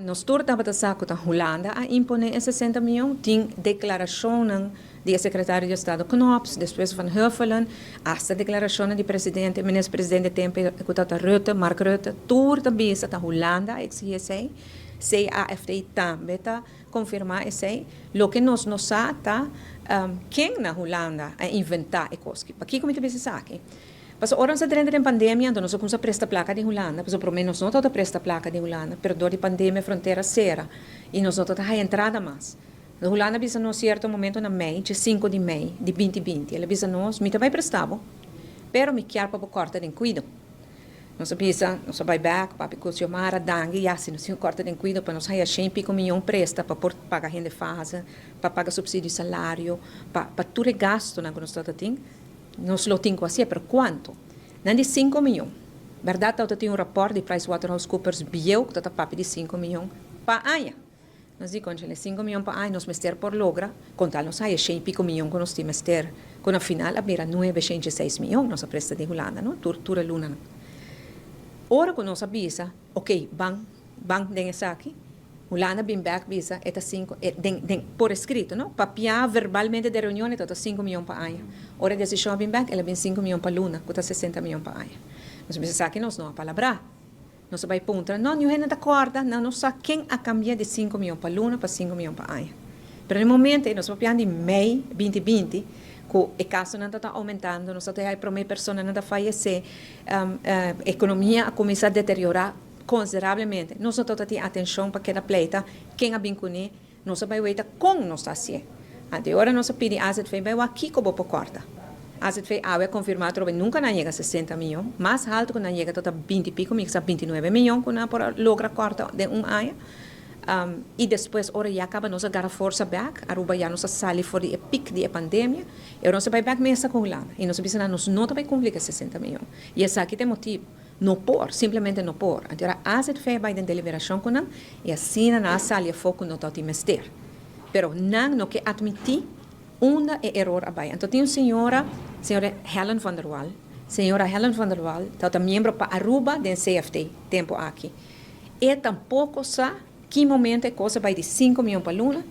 Nos tur tabata sa ku ta Hulanda a imponé e 60 mion. Tin deklarashonnan di e sekretario di Estado Knops, despues Van Huffelen, hasta deklarashonnan di presidente, minister presidente tempu ku tabata Rutte, Mark Rutte, tur ta bisa ta Hulanda a eksigí esei. CAFT tambe ta konfirmá esei. Loke nos no sa ta ken na Hulanda a inventá e kos aki. Pakiko mi ta bisa esaki? Pasobra ora nos a drenta den pandemia, anto nos a kumsa presta plaka di Hulanda, pasobra promé nos no tabata presta plaka di Hulanda, pero dor di pandemia frontera sera i nos no tabata haya entrada mas. Anto Hulanda a bisa nos sierto momento na mei, dje 5 di mei di 2020, el a bisa nos: "Mi ta bai presta bo, pero mi kier pa bo kòrta den kuido." Nos a bisa, nos a bai bèk, papia ku Xiomara: "Danki, ya, si nos tin kòrta den kuido pa nos haya 100 i piko mion presta pa por paga hende fase, pa paga supsidio di salario, pa tur e gastunan ku nos tabata tin, nos lo tin ku hasié, pero kuantu?" Nan di 5 mion. Bèrdat, tabata tin un rapòrt di PricewaterhouseCoopers bieu ku tabata papia di 5 mion pa aña. Nos di: "Konchale, 5 mion pa aña nos mester por logra, kon tal nos haya 100 i piko mion ku nos tin mester", ku na final a bira 906 mion nos a presta di Hulanda, no? Tur e lunanan. Ora ku nos a bisa: "Ok, ban, ban den esaki", Hulanda bin bèk bisa, e ta 5, den, por eskrito, no? Papia verbalmente den reunion, e ta 5 mion pa aña. Ora e desishon bin bèk, el a bin 5 mion pa luna, ku ta 60 mion pa aña. Nos bisa ku nos no a palabrá. Nos bai puntra: "No, ningun hende ta kòrda, no, no sa ken a kambia di 5 mion pa luna pa 5 mion pa aña." Pero na momento, nos papiando di mei 2020, ku e kasonan ta oumentando, nos tin e promé personanan ta fayesé, ekonomia a kuminsá deteriorá konsiderablemente. Nos no tin atenshon pa keda pleita ken a bin kuné, nos a bai weta kon nos ta hasié. Anto ora nos a pidi AZV: "Bai wak kiko bo por kòrta." AZV a konfirmá trobe, nunka nan a yega 60 mion, mas haltu ku nan a yega ta 20 i piko, 29 mion ku nan por logra kòrta den un aña. I despues, ora ya kaba nos a gara forsa bèk, Aruba ya nos a sali for di e piek di pandemia, i nos a bai bèk mesa ku Hulanda. I nos a bisa: "Nos no ta bai kumpli ku 60 mion. I esaki tin motibu. No por, simplemente no por." Anto ora AZV bai den deliberashon ku nan, i asina nan a sali afó ku no tin mester. Pero nan no ke atmití unda e eror a bai. Anto tin un señora, señora Helen van der Wal. Señora Helen van der Wal ta miembro pa Aruba di CFT, tempu aki. E tampoko sa ki momento e kos a bai di 5 mion pa luna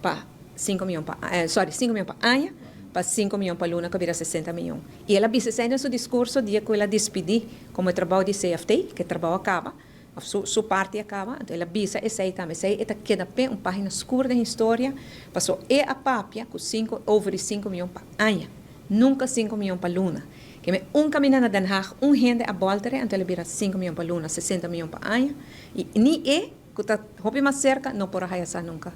pa 5 mion pa, sorry, 5 mion pa aña pa 5 mion pa luna, ku bira 60 mion. I el a bisa den su diskurso dia ku el a despedí komo trabou di CFT, ku e trabou a kaba, su parti a kaba, anto el a bisa esei tambe, esei ta keda p'e un página skur di historia, paso e a papia ku 5 over 5 mion pa aña, nunka 5 mion pa luna. Ke men un kaminda na Den Haag, un hende a bòlter, anto el a bira 5 mion pa luna, 60 mion pa aña, i ni e, ku ta hopi mas serka, no por a nunka.